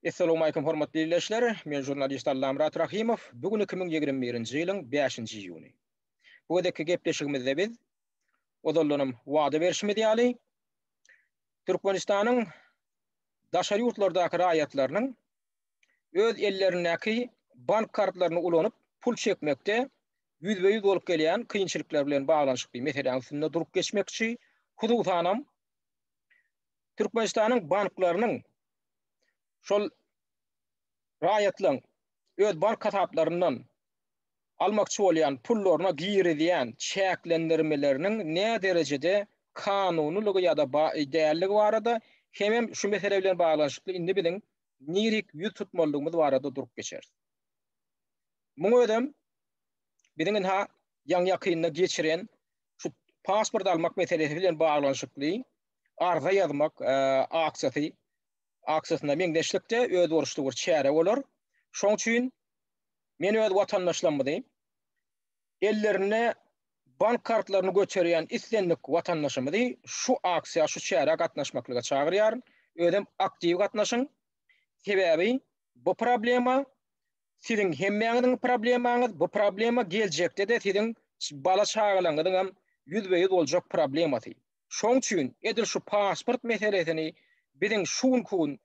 Essalawmalikim hormatly ildeşler! Men žurnalist Allamyrat Rahymow. Bu gün 2021-nji ýylyň bäşinji iýuny. Bu gezekki gepleşigimizde biz, ozaldanam wada berşimiz ýaly, Türkmenistanyň daşary ýurtlardaky raýatlarynyň öz ellerindäki bank kartlaryny ulanyp pul çekmekde ýüzbe-ýüz bolup gelýän kynçylyklar bilen baglanyşykly meseläniň üstünde durup geçmekçi. Hususanam, Türkmenistanyň banklarynyň şol raýatlaryň öz bank hasaplaryndan almakçy bolýan pullaryna girizýän çäklendirmeleriniň näderejede kanunylygy ýa-da dälligi barada hemem şu mesele bilen baglanyşykly indi biziň nirik ýüz tutmalydygymyz barada durup geçeris. Muň özem biziň ynha ýaňy-ýakynda geçiren şu pasport almak meselesi bilen baglanyşykly arza ýazmak aksiýasy aksiýasyna meňzeşlikde özboluşly bir çäre bolar. Şoň üçin men öz watandaşlarymyzy ellerinde bank kartlaryny göterýän islendik watandaşymyzy şu aksiýa, şu çärä gatnaşmaklyga çagyrýaryn. Özem aktiw gatnaşyň. Sebäbi bu problema siziň hemmäňiziň problemaňyz, bu problema geljekde-de siziň bala-çagalaryňyzyň hem ýüzbe-ýüz boljak problemasy. Şoň üçin edil şu pasport meselesini biziň şu günki gün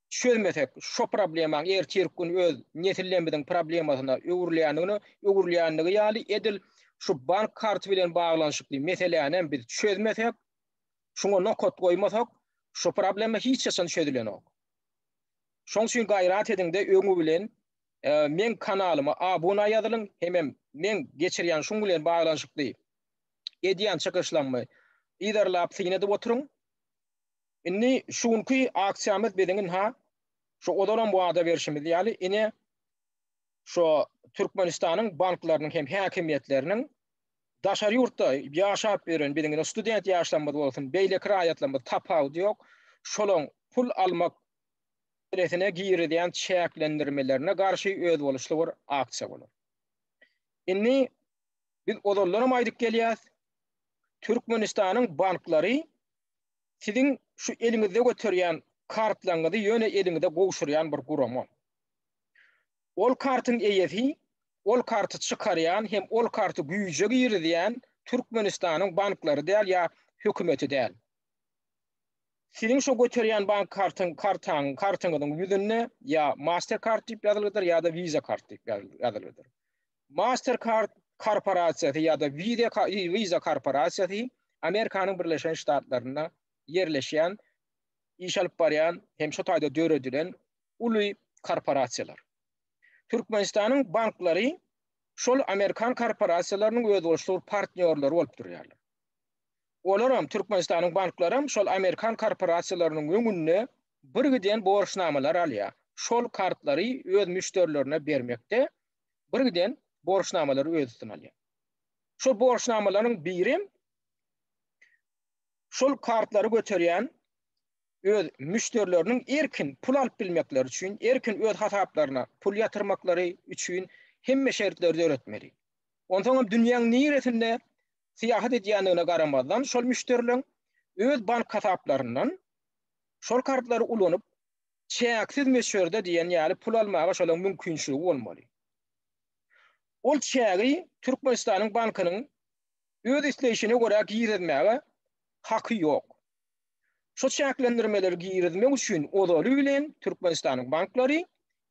çözmesek, şo problemaň ertirki gün öz nesillerimiziň problemasyna öwrülýändigini, öwrülýändigi ýaly edil şu bank karty bilen baglanyşykly meselänem biz çözmesek, şuňa nokat goýmasak, şu problema hiç haçan çözülenok. Şoň üçin gaýrat ediňde öňi bilen meň kanalyma abuna ýazylyň hemem meň geçirýän şuň bilen baglanyşykly edýän çykyşlammy yzarlap syn edip oturyň. Indi şu günki aksiýamyz biziň ynha şu ozalam wada berşimiz ýaly ine şu Türkmenistanyň banklarynyň hem häkimiýetleriniň daşary ýurtda ýaşap ýören biziň ine student ýaşlarymyz bolsun, beýleki raýatlarymyz tapawudy ýok, şolaň pul almak meselesine girizýän çäklendirmelerine garşy özboluşly bir aksiýa bolar. Indi biz ozaldanam aýdyp gelýäs, Türkmenistanyň banklary siziň şu eliňizde göterýän kartlaryňyzy ýöne eliňize gowşurýan bir gurama. Ol kartyň eýesi, ol karty çykarýan hem ol karty güýje girizýän Türkmenistanyň banklary däl ýa hökümeti däl. Siziň şo göterýän bank kartyň kartaň kartyňyzyň ýüzünde ýa Mastercard diýip ýazylgydyr ýa-da Visa kart diýip ýazylgydyr. Mastercard korporasiýasy ýa-da Visa Visa korporasiýasy Amerikanyň Birleşen Ştatlarynda ýerleşýän, iş alyp barýan hem şo taýda döredilen uly korporasiýalar. Türkmenistanyň banklary şol amerikan korporasiýalarynyň özboluşly bir partnýorlary bolup durýarlar. Olaram, Türkmenistanyň banklaram şol amerikan korporasiýalarynyň öňünde birgiden borçnamalar alýar. Şol kartlary öz müşderilerine bermekde birgiden borçnamalary öz üstüne alýar. Şol borçnamalaryň birem şol kartlary göterýän öz müşderileriniň erkin pul alyp bilmekleri üçin, erkin öz hasaplaryna pul ýatyrmaklary üçin hemme şertleri döretmeli. Onsoňam dünýäň niresinde syýahat edýändigine garamazdan şol müşderileň öz bank hasaplaryndan şol kartlary ulanyp çäksiz möçberde diýen ýaly pul almaga şolaň mümkinçiligi bolmaly. Ol çägi Türkmenistanyň bankynyň öz isleýşine görä girizmäge haky ýok. Şu çäklendirmeleri girizmek üçin ozaly bilen Türkmenistanyň banklary,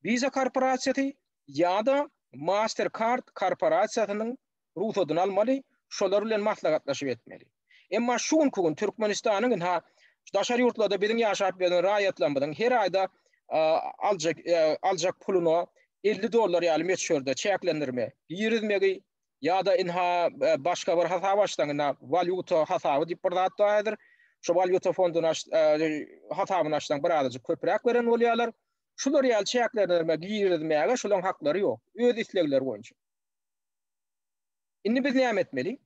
Visa korporasiýasy ýa-da Mastercard korporasiýasynyň rugsadyny almaly, şolar bilen maslahatlaşyp etmeli. Emma şu günki gün Türkmenistanyň ynha daşary ýurtlarda biziň ýaşap ýören raýatlarymyzyň her aýda aljak aljak puluna 50 dollar ýaly möçberde çäklendirme girizmegi ýa-da ynha başga bir hasap açsaň ynha walýuta hasaby diýip bir zat bar häzir. Şu walýuta fonduny aç hasabyny açsaň birazajyk köpräk beren bolýarlar. Şular ýaly çäklendirme girizmäge şolaryň haklary ýok. Öz islegleri boýunça. Indi biz näme etmeli?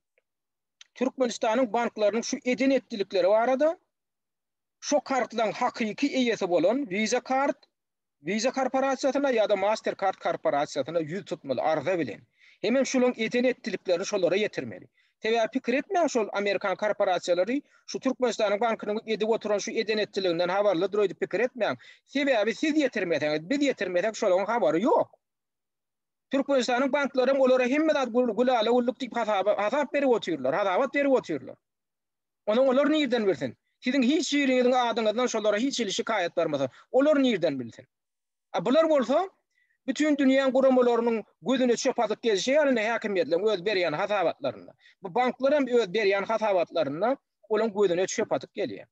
Türkmenistanyň banklarynyň şu eden etdilikleri barada şo kartlaryň hakyky eýesi bolan Visa kart, Visa korporasiýasyna ýa-da Mastercard korporasiýasyna ýüz tutmaly arza bilen. Hemem şularyň eden etdiliklerini şolara ýetirmeli. Sebäbi pikir etmäň şol amerikan korporasiýalary şu Türkmenistanyň bankynyň edip oturan şu eden-etdiliginden habarlydyr öýdüp pikir etmäň. Sebäbi siz ýetirmeseňiz, biz ýetirmesek şolaryň habary ýok. Türkmenistanyň banklaram olara hemme zat gülala-güllük diýip hasap berip otyrlar, hasabat berip otyrlar. Onuň olar nirden bilsin? Siziň hiç biriňiziň adyňyzdan şolara hiç hili şikaýat barmasa, olar nirden bilsin? A bular bolsa, bütin dünýäň guramalarynyň gözüne çöp atyp gezişi ýaly indi häkimiýetleriň öz berýän hasabatlarynda. Bu banklar hem öz berýän hasabatlarynda olaň gözüne çöp atyp gelýär.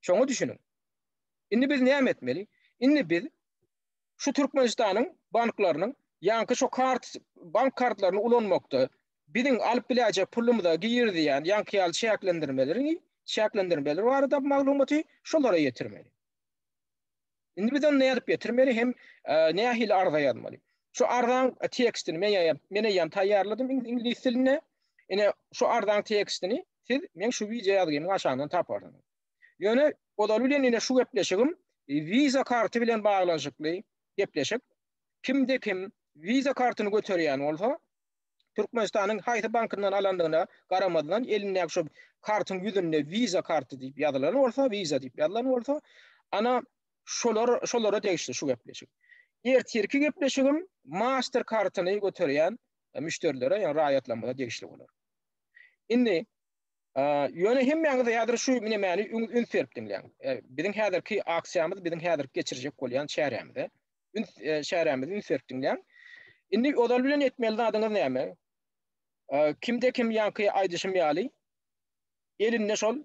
Şoňa düşüniň. Indi biz näme etmeli? Indi biz şu Türkmenistanyň banklarynyň ýaňky şu kart bank kartlaryny ulanmakda biziň alyp biläýjek pulumyza girizýän ýaňky ýaly çäklendirmeleri, çäklendirmeler barada maglumaty şolara ýetirmeli. Indi biz ony nädip ýetirmeli hem nähili arza ýazmaly? Şu arzaň tekstini men ýa men eýýäm taýýarladym iňlis dilinde. Ine şu arzaň tekstini siz meň şu wideo ýazgymyň aşagyndan taparsyňyz. Ýöne ozaly bilen ine şu gepleşigim Visa karty bilen baglanyşykly gepleşik. Kimde kim Visa kartyny göterýän bolsa, Türkmenistanyň haýsy bankyndan alandygyna garamazdan elindäki şu kartyň ýüzünde Visa karty diýip ýazylan bolsa, Visa diýip ýazylan bolsa, ana şolar şolara degişli şu gepleşik. Ertirki gepleşigim Master kartyny göterýän müşderilere, ýagny raýatlarymyza degişli bolar. Indi Ýöne hemmäňiz häzir şu nemäni üns berip diňläň. Biziň häzirki aksiýamyz, biziň häzirki geçirjek bolýan çärämize. Üns çärämizi üns berip diňläň. Indi ozal bilen etmeli zadyňyz näme? Kimde kim ýaňky aýdyşym ýaly elinde şol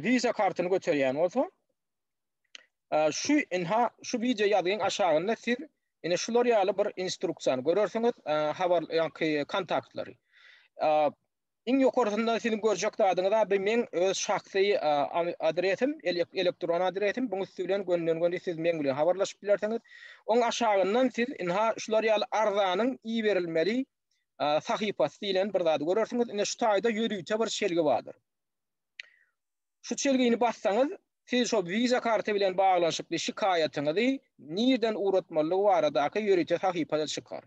Visa kartyny göterýän bolsa, şu inha şu wideo ýazgyň aşagynda siz ine şular ýaly bir instruksiýany görersiňiz, habar ýaňky kontaktlary. Iň ýokarsynda siziň görjek zadyňyz abi meň öz şahsy adresim, elektron adresim, buň üsti bilen gönden-göni siz meň bilen habarlaşyp bilersiňiz. Oň aşagyndan siz ynha şular ýaly arzanyň iberilmeli sahypasy diýlen bir zady görersiňiz. Ine şu taýda ýörite bir çelgi bardyr. Şu çelgini bassaňyz, siz şo wiza karty bilen baglanyşykly şikaýatyňyzy nirden ugratmalydygy baradaky ýörite sahypa çykar.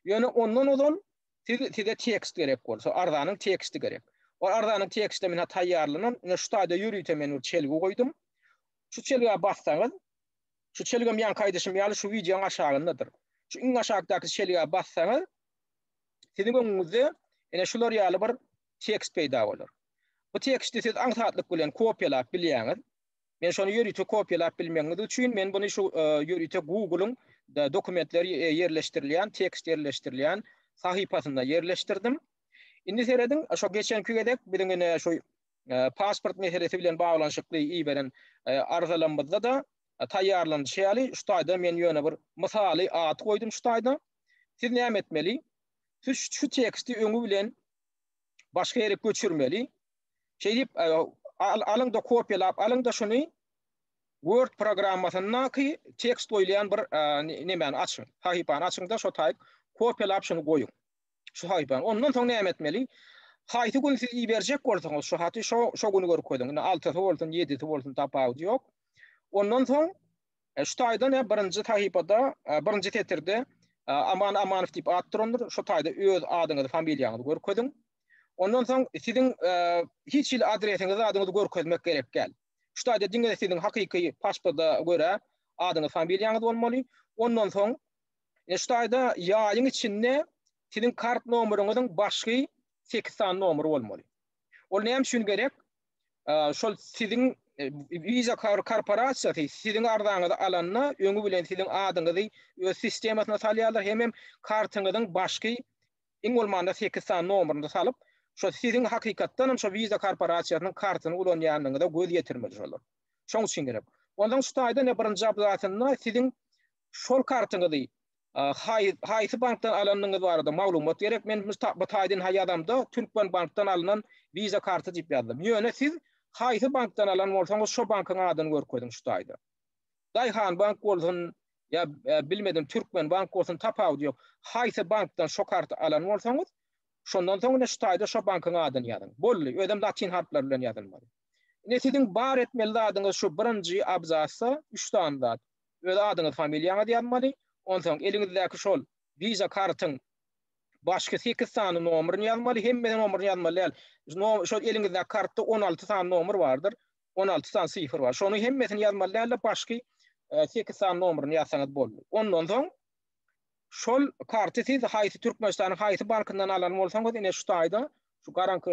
Ýöne ondan ozal Siz, size tekst gerek bolsa, arzanyň teksti gerek. Ol arzanyň teksti men taýýarlanan, ine şu taýda ýörite men bir çelgi goýdum. Şu çelgä bassaňyz, şu çelgem ýaňky aýdyşym ýaly şu wideoň aşagyndadyr. Şu iň aşakdaky çelgä bassaňyz, siziň öňüňizde ine şular ýaly bir tekst peýda bolar. Bu teksti siz aňsatlyk bilen kopiýalap bilýäňiz. Men şony ýörite kopiýalap bilmegiňiz üçin men buny şu ýörite Google-yň dokumentler ýerleşdirilýän, tekst ýerleşdirilýän sahypasynda ýerleşdirdim. Indi serediň, şo geçenki gezek biziň ine şu pasport meselesi bilen baglanyşykly iberen arzalarymyzda-da taýýarlanyşy ýaly şu taýda men ýöne bir mysaly at goýdum şu taýda. Siz näme etmeli? Siz şu teksti öňi bilen başga ýere göçürmeli. Şeýdip, alyň-da kopiýalap alyň-da şuny Word programmasyndaky tekst goýulýan bir nemäni açyň, sahypany açyň-da şo taýyp kopiýalap şuny goýuň. Şu sahypany. Ondan soň näme etmeli? Haýsy gün siz iberjek bolsaňyz şu haty şo şo güni görkeziň. Indi altysy bolsun, ýedisi bolsun tapawudy ýok. Ondan soň şu taýdan birinji sahypada, birinji setirde Aman Amanow diýip at durandyr. Şo taýda öz adyňyzy, familiýaňyzy görkeziň. Ondan soň siziň hiç hili adresiňizi, adyňyzy görkezmek gerek däl. Şu taýda diňe siziň hakyky pasporta görä adyňyz, familiýaňyz bolmaly. Ondan soň şu taýda ýaýyň içinde siziň kart nomeryňyzyň başky 8 sany nomeri bolmaly. Ol näme üçin gerek? Şol siziň Visa korporasiýasy siziň arzaňyzy alanda öňi bilen siziň adyňyzy öz sistemasyna salýarlar hemem kartyňyzyň başky iň bolmanda sekiz sany nomeryny salyp, şo siziň hakykatdan hem şo Visa korporasiýasynyň kartyny ulanýandygyňyza göz ýetirmeli şolar. Şoň üçin gerek. Onsoň şu taýda ne birinji abzasynda siziň şol kartyňyzy haýsy bankdan alandygyňyz barada maglumat gerek. Men bu taýdan ha ýazamda Türkmenbankdan alnan Visa karty diýip ýazdym. Ýöne siz haýsy bankdan alan bolsaňyz şo bankyň adyny görkeziň şu taýda. Daýhanbank bolsun, ýa bilmedim Türkmenbank bolsun tapawudy ýok. Haýsy bankdan şo karty alan bolsaňyz, şondan soň ine şu taýda şo bankyň adyny ýazyň. Boldy, özem latyn harplary bilen ýazylmaly. Ine siziň bar etmeli zadyňyz şu birinji abzasda üç sany zat. Öz adyňyz, familiýaňyzy ýazmaly. Onsoň eliňizdäki şol Visa kartyň. Başky 8 sany nomerini ýazmaly, hemme nomerini ýazmaly däl. Şol eliňizdäki kartda 16 sany nomer bardyr. 16 sany sifr bar. Şonuň hemmesini ýazmaly däl-de, başky 8 sany nomerini ýazsaňyz boldy. Ondan soň şol karty siz haýsy Türkmenistanyň haýsy bankyndan alan bolsaňyz, ine şu taýda şu garaňky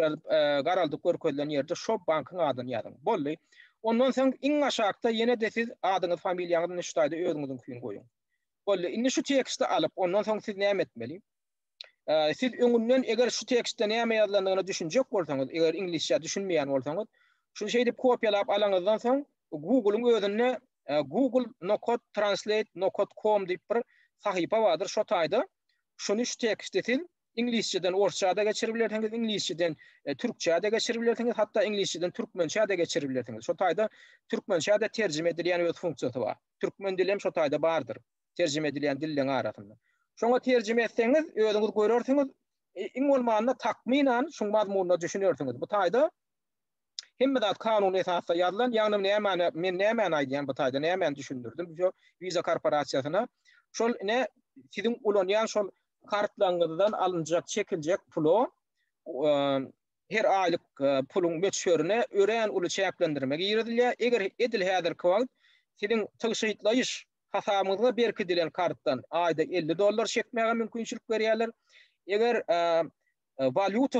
garaldyp görkezilen ýerde şo bankyň adyny ýazyň. Boldy. Ondan soň iň aşakda ýene-de siz adyňyz, familiýaňyzy ine şu taýda özüňiziňkini goýuň. Boldy. Indi şu teksti alyp, ondan soň siz näme etmeli? Siz öňünden eger şu tekstde näme ýazylandygyna düşünjek bolsaňyz, eger iňlisçä düşünmeýän bolsaňyz, şuny şeýdip kopiýalap alaňyzdan soň Google-yň özünde Google nokat translate nokat com diýip bir sahypa bardyr. Şo taýda şuny şu teksti siz iňlisçeden orsça-da geçirip bilersiňiz, iňlisçeden türkçä-de geçirip bilersiňiz, hatda iňlisçeden türkmençä-de geçirip bilersiňiz. Şo taýda türkmençä-de terjime edilýän öz funksiýasy bar. Türkmen dili hem şo taýda bardyr. Terjime edilýän dilleň arasynda. Şoňa terjime etseňiz, özüňiz görersiňiz, iň bolmanda takmynan şuň mazmunyna düşünersiňiz. Bu taýda hemme zat kanuny esasda ýazylan, ýagny nämäni, men nämäni aýdýan bu taýda, nämäni düşündirdim şu Visa korporasiýasyna. Şol ine siziň ulanýan şol kartlaryňyzdan alynjak, çekiljek pula her aýlyk puluň möçberine örän uly çäklendirme girizilýär. Eger edil häzirki wagt siziň tygşytlaýyş hasabyňyzda berkidilen kartdan aýda 50 dollar çekmäge mümkinçilik berýärler. Eger walýuta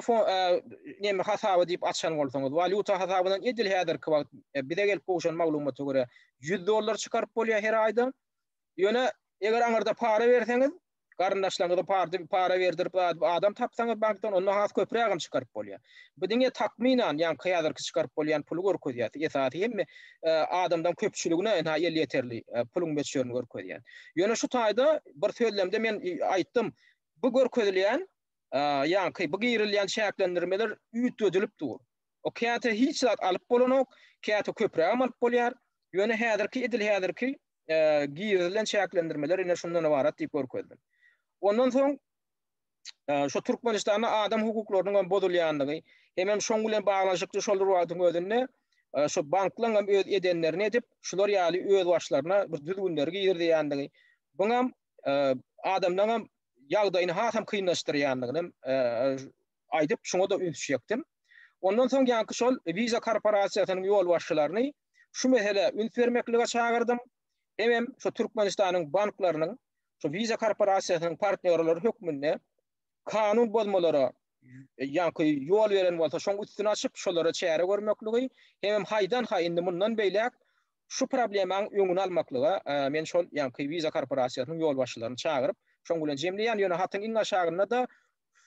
neme hasaby diýip açan bolsaňyz, walýuta hasabyndan edil häzirki wagt bize gelip gowşan maglumata görä 100 dollar çykaryp bolýar her aýda. Ýöne eger aňyrda para berseňiz, garyndaşlaryňyza pardy para berdirip adam tapsaňyz bankdan onda has köprägem çykaryp bolýar. Bu diňe takmynan ýaňky häzirki çykaryp bolýan puly görkezýär. Esasy hemme adamdan köpçüligine ynha elýeterli puluň möçberini görkezýär. Ýöne şu taýda bir sözlemde men aýtdym, bu görkezilýän ýaňky bu girilýän çäklendirmeler üýtgedilip dur. O käte hiç zat alyp bolanok, käte köprägem alyp bolýar. Ýöne häzirki edil häzirki girizilen çäklendirmeler ine şundan ybarat diýip görkezdim. Ondan soň şu Türkmenistanda adam hukuklarynyň hem bozulýandygy, hemem şoň bilen baglanyşykly şol bir wagtyň özünde şu banklaryň hem öz edenlerini edip, şular ýaly öz başlaryna bir düzgünleri girizýändigi, buňam adamlaryň hem ýagdaýyny hasam kynlaşdyrýandygyny hem aýdyp, şuňa-da üns çekdim. Ondan soň ýaňky şol Visa korporasiýasynyň ýolbaşçylaryny şu meselä üns bermeklige çagyrdym. Hemem şu Türkmenistanyň banklarynyň şu Visa korporasiýasynyň partnýorlary hökmünde kanun bozmalara ýaňky ýol beren bolsa, şoň üstüni açyp, şolara çäre görmekligi, hemem haýdan-haý indi mundan beýläk şu problemaň öňüni almaklyga men şol ýaňky Visa korporasiýasynyň ýolbaşçylaryny çagyryp, şoň bilen jemleýän. Ýöne hatyň iň aşagynda-da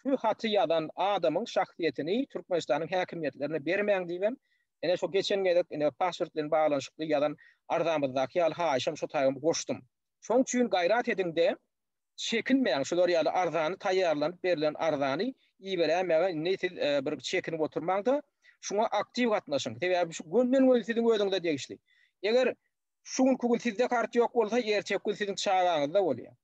Şu haty ýazan adamyň şahsyýetini Türkmenistanyň häkimiýetlerine bermäň diýibem, ine şo geçen gezek ine pasport bilen baglanyşykly ýazan arzamyzdaky ýaly haýyşam şo taýam goşdum. Şoň üçin gaýrat ediňde çekinmäň şular ýaly arzany taýýarlanyp berlen arzany iberäýmäge indi siz bir çekinip oturmaňda şuňa aktiw gatnaşyň. Sebäbi şu gönden-göni siziň özüňize degişli. Eger şu günki gün sizde kart ýok bolsa erteki gün siziň çagaňyzda bolýar.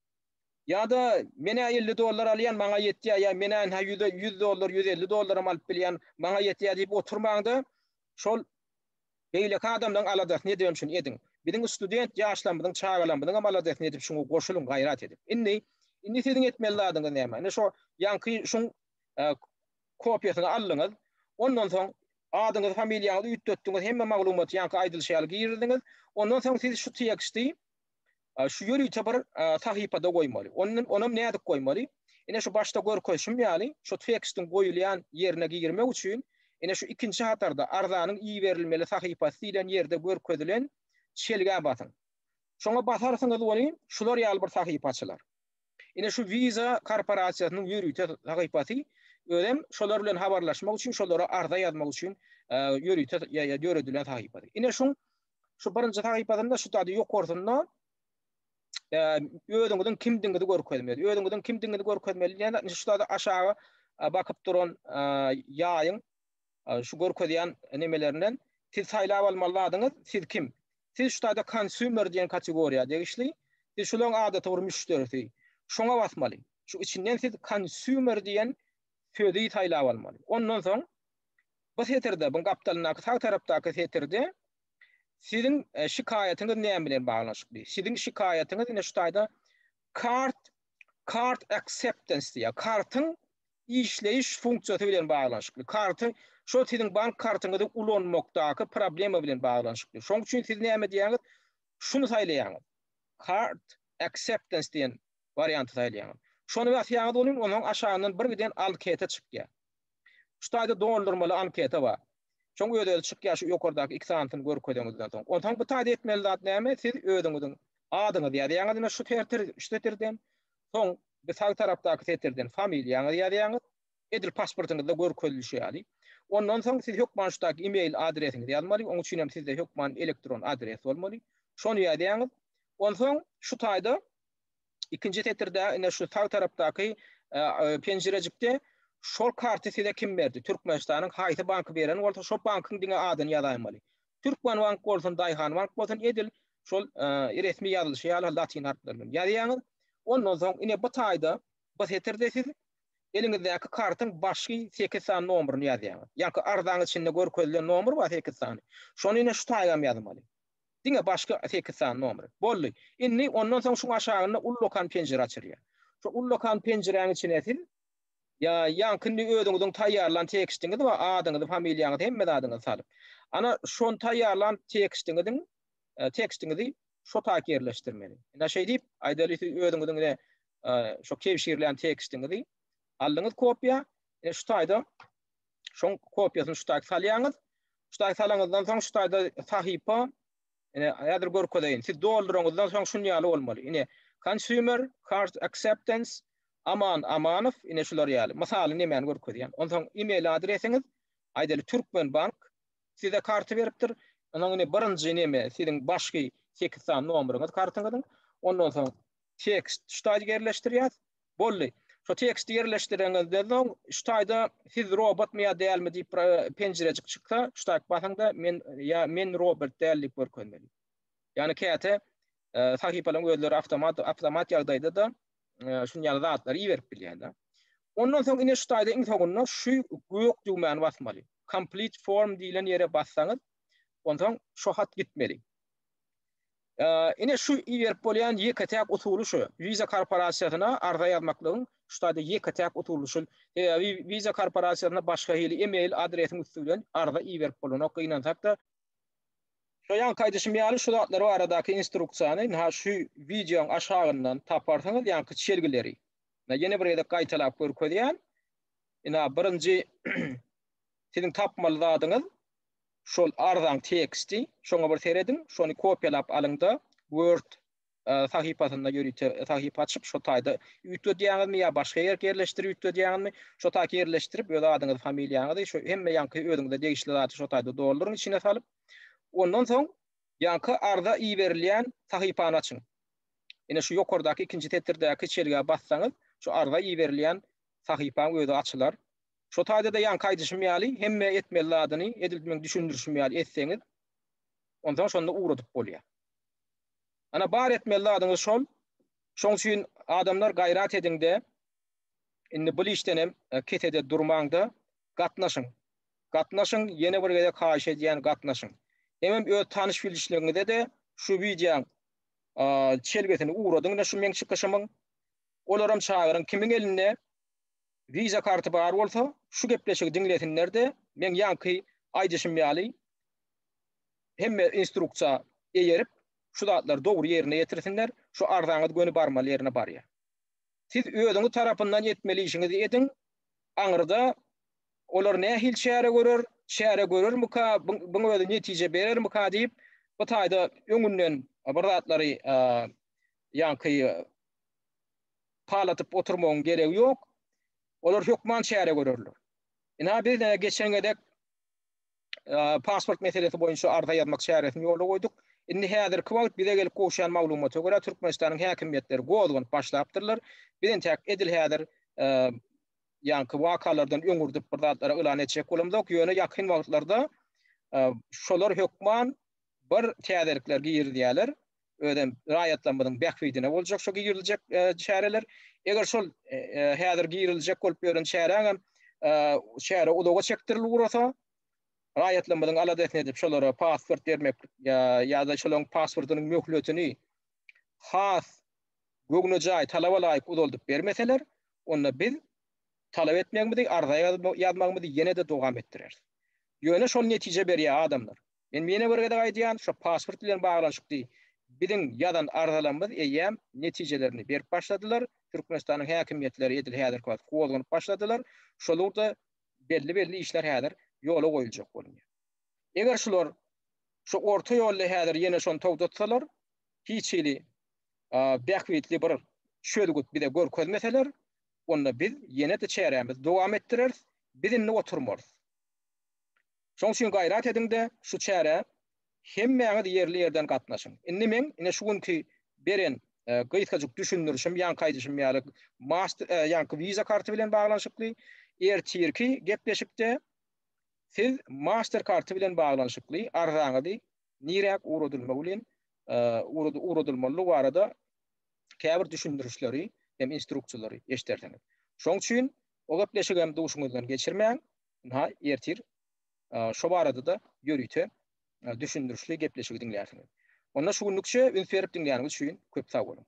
Ýa-da men-ä 50 dollar alýan, maňa ýetýär, ýa men-ä ynha 100 dollar, 150 dollaram alyp bilýän, maňa ýetýär diýip oturmaň-da, şol beýleki adamlaryň aladasyny edibem şuny ediň. Biziň student ýaşlarymyzyň, çagalarymyzyň hem aladasyny edip şuňa goşulyň, gaýrat edip. Indi, indi siziň etmeli zadyňyz näme? Indi şo ýaňky şuň kopiýasyny aldyňyz. Ondan soň adyňyzy, familiýaňyzy üýtgetdiňiz, hemme maglumaty ýaňky aýdylyşy ýaly girizdiňiz. Ondan soň siz şu teksti Şu ýörite bir sahypada goýmaly. Ondan onam nädip goýmaly? Ine şu başda görkezişim ýaly, şu tekstiň goýulýan ýerine girmek üçin ine şu ikinji hatarda arzanyň iberilmeli sahypasy diýlen ýerde görkezilen çelgä basyň. Şoňa basarsyňyz welin, şular ýaly bir sahypa açylar. Ine şu Visa korporasiýasynyň ýörite sahypasy, özem şolar bilen habarlaşmak üçin, şolara arza ýazmak üçin ýörite döredilen sahypasy. Ine şuň şu birinji sahypasynda şu taýda ýokarsynda özüňiziň kimdigiňizi görkezmeli. Özüňiziň kimdigiňizi görkezmeli diýende şu taýda aşaga bakyp duran ýaýyň şu görkezýän nemelerinden siz saýlap almaly zadyňyz siz kim? Siz şu taýda consumer diýen kategoriýa degişli. Siz şularyň adaty bir müşderisi. Şoňa basmaly. Şu içinden siz consumer diýen sözi saýlap almaly. Ondan soň bu setirde, bu gapdalyndaky sag tarapdaky setirde siziň e, şikaýatyňyz näme bilen baglanyşykly? Siziň şikaýatyňyz ine şu taýda kart. Card acceptance diýýär. Kartyň işleýiş funksiýasy bilen baglanyşykly. Kartyň şol siziň bank kartyňyzy ulanmakdaky problema bilen baglanyşykly. Şonuň üçin siz näme edýäňiz? Şuny saýlaýaňyz. Card acceptance diýen warianty saýlaýaňyz. Şony basýaňyz welin onuň aşagyndan bir giden anketa çykýar. Şu taýda doldurmaly anketa bar. Şoň öz-özi çykýar şu ýokardaky iki sanysyny görkezeňizden soň. Onsoň bu taýda etmeli zat näme? Siz özüňiziň adyňyzy ýazýaňyz ine şu tertir, şu setirden. Soň bu sag tarapdaky setirden familiýaňyzy ýazýaňyz. Edil pasportyňyzda görkezilişi ýaly. Ondan soň siz hökman şu taýda e-mail adresiňizi ýazmaly. Oň üçin hem sizde hökman elektron adres bolmaly. Şony ýazýaňyz. Onsoň şu taýda Ikinji setirde ine şu sag tarapdaky penjirejikde şol karty size kim berdi? Türkmenistanyň haýsy banky beren bolsa, şol bankyň diňe adyny ýazaýmaly. Türkmenbank bolsun, Daýhanbank bolsun, edil şol resmi ýazylyşy ýaly latyn harplary bilen ýazýaňyz. Ondan soň ine bu taýda, bu setirde siz eliňizdäki kartyň başky sekiz sany nomerini ýazýaňyz. Ýaňky arzaň içinde görkezilen nomer bar sekiz sany. Şony ine şu taýgam ýazmaly. Diňe başky sekiz sany nomeri. Boldy. Indi ondan soň şuň aşagynda ullakan penjire açylýar. Şo ullakan penjiräň içine siz ýa ýaňky indi özüňiziň taýýarlan tekstiňiz bar, adyňyzy, familiýaňyzy, hemme zadyňyzy salyp. Ana şony taýýarlan tekstiňiziň e, tekstiňizi şo taýk ýerleşdirmeli. Ine şeý diýip, aýdaly siz özüňiziň ine e, şo kebşirlän tekstiňizi aldyňyz kopiýa, ine şu taýda Şoň kopiýasyny şu taýda salýaňyz. Şu taýda salaňyzdan soň şu taýda sahypa ine häzir görkezeýin. Siz dolduraňyzdan soň şun ýaly bolmaly. Ine consumer card acceptance Aman Amanow ine şular ýaly. Mysaly nemäni görkezýän. Onsoň email adresiňiz aýdaly Türkmenbank size karty beripdir. Onuň ine birinji neme siziň başky 8 sany nomeriňiz kartyňyzyň. Ondan soň tekst şu taýda ýerleşdirýäs. Boldy. Şo teksti ýerleşdireňizden soň, şu taýda siz robotmy ýa dälmi diýip bir penjirejik çyksa, şu taýda basyňda men ýa men robot däl diýip görkezmeli. Ýagny käte e, sahypalaryň özleri awtomat awtomat ýagdaýda-da e, şuny ýaly zatlary iberip bilýärler. Ondan soň ine şu taýda iň soňunda şu gök düwmäni basmaly. Complete form diýlen ýere bassaňyz, onsoň şo hat gitmeli. Ine şu iberip bolýan ýeke-täk usuly şu. Visa korporasiýasyna arza ýazmaklygyň şu taýda ýeke-täk usuly şul. Sebäbi Visa korporasiýasyna başga hili e-mail adresiň üsti bilen arza iberip bolanok gynansak-da. Şo ýaňky aýdyşym ýaly şu zatlar baradaky instruksiýany ynha şu wideoň aşagyndan taparsyňyz ýaňky çelgileri. Ynha ýene bir gezek gaýtalap görkezýän. Ynha birinji siziň tapmaly zadyňyz Şol arzaň teksti, şoňa bir serediň, şony kopiýalap alyňda Word sahypasynda ýörite sahypa açyp, şo taýda üýtgedýäňizmi ýa başga ýerki ýerleşdirip üýtgedýäňizmi, şo taýky ýerleşdirip öz adyňyzy, familiýaňyzy, şo hemme ýaňky özüňize degişli zady şo taýda dolduryň içine salyp. Ondan soň ýaňky arza iberilýän sahypany açyň. Ine şu ýokardaky ikinji setirdäki çelgä bassaňyz, şu arza iberilýän sahypaň özi açylar. Şo taýda-da ýaňky aýdyşym ýaly, hemme etmeli zadyny edil meň düşündirişim ýaly etseňiz, onsoň şonda ugradyp bolýar. Ana, bar etmeli zadyňyz şol. Şoň üçin adamlar gaýrat ediň-de, indi bul işdenem kesede durmaň-da, gatnaşyň. Gatnaşyň, ýene bir gezek haýyş edýän, gatnaşyň. Hemem öz tanyş-bilişleriňize-de şu wideoň çelgesini ugradyň ine şu meň çykyşymyň. Olaram çagyryň, kimiň elinde Visa karty bar bolsa, şu gepleşigi diňlesinler-de, meň ýaňky aýdyşym ýaly hemme instruksiýa eýerip, şu zatlary dogry ýerine ýetirsinler, şu arzaňyz göni barmaly ýerine barýar. Siz özüňiz tarapyndan etmeli işiňizi ediň, aňyrda olar nähili çäre görer, çäre görermika, buň özi netije berermika diýip, bu taýda öňünden bir zatlary ýaňky palatyp oturmagyň geregi ýok. Olar hökman çäre görerler. Ynha biz näme geçen gezek pasport meselesi boýunça arza ýazmak çäresini ýola goýduk. Indi häzirki wagt bize gelip gowşan maglumata görä Türkmenistanyň häkimiýetleri gozganyp başlapdyrlar. Biz entäk edil häzir ýaňky wakalardan öňürdip bir zatlara yglan etjek bolamzok, ýöne ýakyn wagtlarda şolar hökman bir täzelikler girizýärler. Özem raýatlarymyzyň bähbidine boljak şo giriziljek çäreler. Eger şol häzir giriziljek bolup ýören çäräňem çäre uzaga çekdirilip ugrasa, raýatlarymyzyň aladasyny edip şolara pasport bermek ýa-da şolaryň pasportynyň möhletini has göwnejaý talaba laýyk uzaldyp bermeseler, onda biz talap etmegimizi, arza ýazmagymyzy ýene-de dowam etdireris. Ýöne şol netije berýär adamlar. Men ýene bir gezek aýdýan, şo pasport bilen baglanyşykly biziň ýazan arzalarymyz eýýäm netijelerini berip başladylar. Türkmenistanyň häkimiýetleri edil häzirki wagt gozganyp başladylar. Şol ugurda belli-belli işler häzir ýola goýuljak bolunýar. Eger şular şu orta ýolda häzir ýene şony togtatsalar, hiç hili bähbitli bir çözgüt bize görkezmeseler, onda biz ýene-de çärämizi dowam etdireris, biz indi oturmarys. Şoň üçin gaýrat ediň-de, şu çärä hemmäňiz ýerli-ýerden gatnaşyň. Indi meň ine şu günki beren gysgajyk düşündirişim, ýaňky aýdyşym ýaly, master, ýaňky wiza karty bilen baglanyşykly, ertirki gepleşikde siz master karty bilen baglanyşykly arzaňyzy niräk ugradylmagy bilen ugradylmalydygy barada käbir düşündirişleri hem instruksiýalary eşidersiňiz. Şoň üçin o gepleşigem duşuňyzdan geçirmäň. Ynha, ertir şo barada-da ýörite düşündirişli gepleşigi diňlärsiňiz. Onda şu günlükçe üns berip diňläniňiz üçin köp sag boluň.